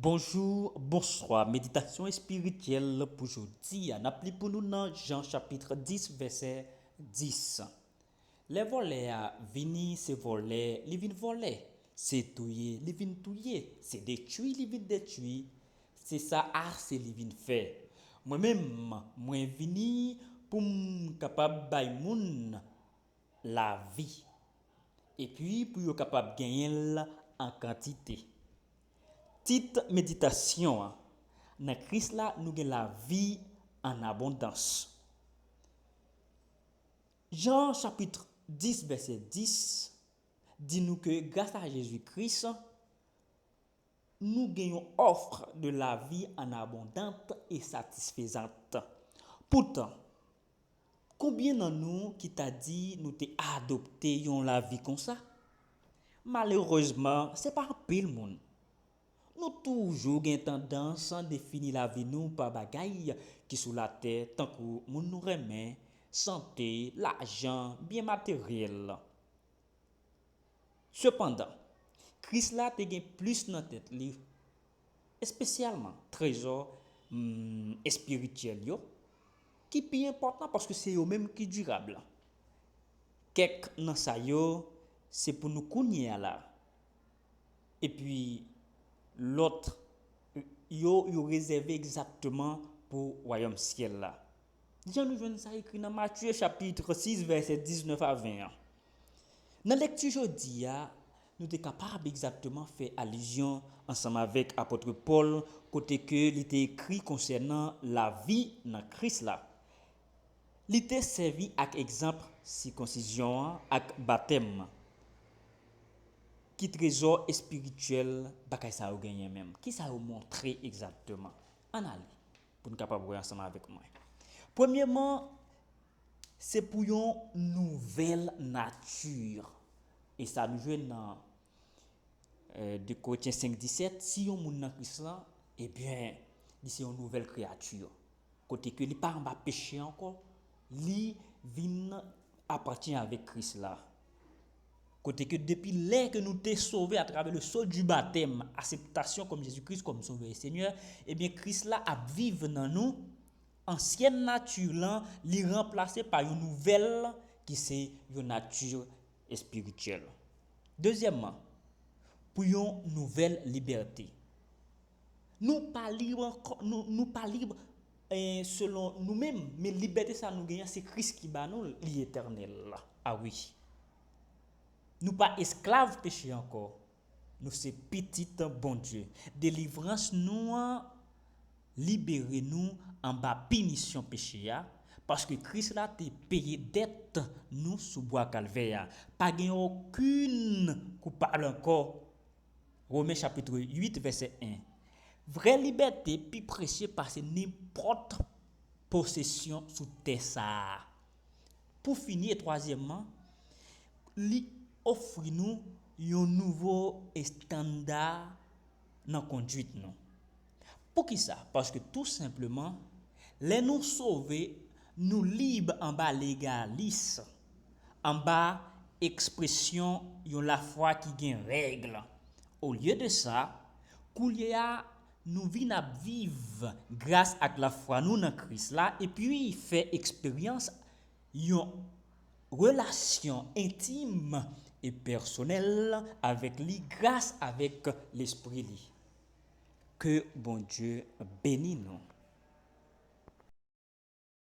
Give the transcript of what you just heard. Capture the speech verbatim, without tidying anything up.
Bonjou, bonswa. Meditasyon espirityèl pou jodi a. N ap li pou nou nan Jan chapit dis, vèsè dis. Lè vòlè a vini, se vòlè, li vin vòlè. Se touye, li vin touye. Se detwi, li vin detwi. Se sa ase li vin fè. Mwen menm, mwen vini pou m kapab bay moun lavi. Epi pou yo kapab genyen l an kantite. Tit meditasyon an, nan Kris la, nou gen lavi an abondans. Jan chapit dis, vèsè dis, di nou ke gras a Jezi Kris, nou gen yon offre de la vie en abondante et satisfaisante. Poutan, konbyen nan nou ki ta di nou te adopte yon lavi konsa? Malerezman, se pa anpil moun. Nou toujou gen tandans defini lavi nou pa bagay ki sou latè, tankou moun nou renmen, sante, lajan, byen materyèl. Sepandan, Kris la te gen plis nan tèt li, espesyalman trezò, mm, espirityèl yo, ki pi enpòtan paske se yo menm ki dirab. Kèk nan sa yo, se pou nou kounye a la. Epi lòt yo, yo rezève egzakteman pou wayòm syèl la. Jan nou jwenn sa ekri nan Matye chapit sis, vèsè diznèf a ven an. Nan lekti jodi a, nou te kapab egzakteman fè alizyon ansanm avèk apot Pòl, kote ke li te ekri konsènan lavi nan Kris la. Li te sèvi ak egzanp sikonsizyon an ak batèm. Ki trezò espirityèl bagay sa yo genyen menm? Kisa yo montre egzakteman? Ann ale pou n kapab wè ansanm avèk mwen. Premyèman, se pou yon nouvèl nati. E sa nou jwenn nan, euh, de Korentyen senk disèt, si yon moun nan Kris lan, ebyen, li se yon nouvèl kreyati. Kote ke li pa anba peche ankò, li vin apatyen avèk Kris la. Kote ke depi lè ke nou te sove atravè le sceau du baptême, akseptasyon kòm Jezi Kris kòm Sovè e Senyè, ebyen, Kris la ap viv nan nou, ansyèn nati lan, li ranplase pa yon nouvèl ki se yon nati espirityèl. Dezyèmman, pou yon nouvèl libète. Nou pa lib ankò, nou, nou pa lib, eh, selon nou menm, men libète sa nou genyen, se Kris ki ba nou li etènèl. A wi. Nou pa esklav peche ankò. Nou se pitit Bondye. Delivrans nou an libere nou anba pinisyon peche a, paske Kris la te peye dèt nou sou bwa Kalvè a. Pa gen okenn koupab ankò. Women chapit uit, vèsè en. Vrè libète pi presye pase nenpòt posesyon sou tè sa a. Pou fini e twazyèmman, li ofri nou yon nouvo estanda nan konduit nou. Poukisa? Paske tou senpleman, lè nou sove, nou lib anba legalis, anba ekspresyon yon lafwa ki gen règ. Olye de sa, koulye a, nou vin ap viv gras ak lafwa nou nan Kris la, epi fè eksperyans yon relasyon entim e pèsonèl avèk li gras avèk Lespri li. Ke Bondye beni nou.